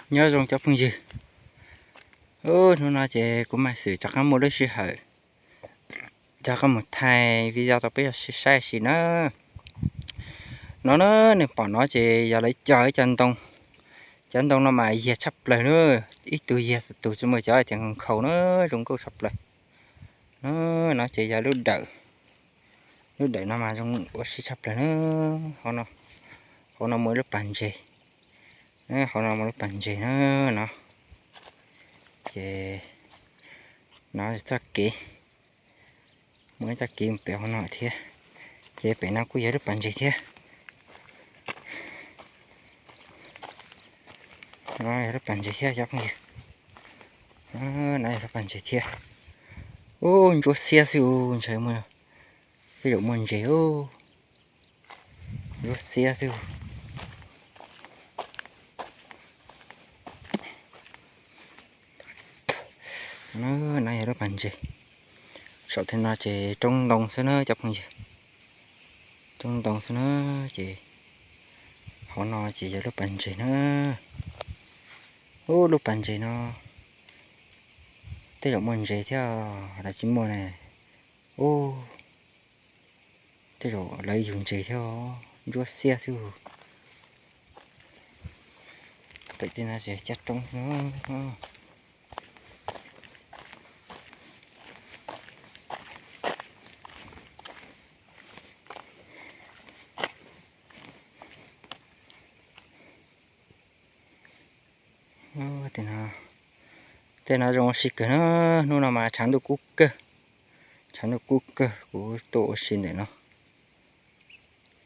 Nyob zoo cov phooj ywg, hnub no ces kuv mam xwm rov qab muaj lub sij hawm rov qab mus thaij video rau peb saib si na. No na, nej pom no ces yog lawv cog ib co ntoo. Cov ntoo no mas yiag tshaj plaws na, ib tug yiag txhua tus tsis muaj cov tias nkhaus na, zoo nkauj tshaj plaws. No ces yog lub dawm, lub dawm no mas zoo ua si tshaj plaws na. Hauv no muaj ib lub pas ntses, hauv no muaj lub pas ntses na no. Ces no txoj kev, muaj ib txoj kev pem hauv no thiab. Ces pem no kuj yog lub pas ntses thiab. No yog lub pas ntses thiab cov phooj ywg. No yog lub pas ntses thiab. Ub, ntsuab xiab xwb, ntshai tej zaum muaj ntses. Ntsuab xiab xwb. No yog lub pas ntses. Saum tej no ces roob ntoo xwb na cov phooj ywg. Roob ntoo xwb na. Ces hauv no ces yog lub pas ntses na. Ub, lub pas ntses no tej zaum muaj ntses thiab los tsis muaj ne. Ub, tej zaum lawv yug ntses thiab, ntsuab xiab xwb. Pem tej no ces cov roob xwb. Tej no zoo ua si kawg na. Hnub no mas tshav ntuj kub kawg, tshav ntuj kub kawg, kuv tuaj ua si ntawm no.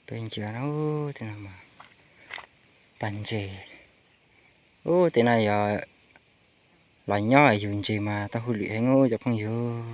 Peb ntsia na, tej no mas pas ntses. Ub, tej no yog los nyob yug ntses mas tau hauj lwm heev cov phooj ywg.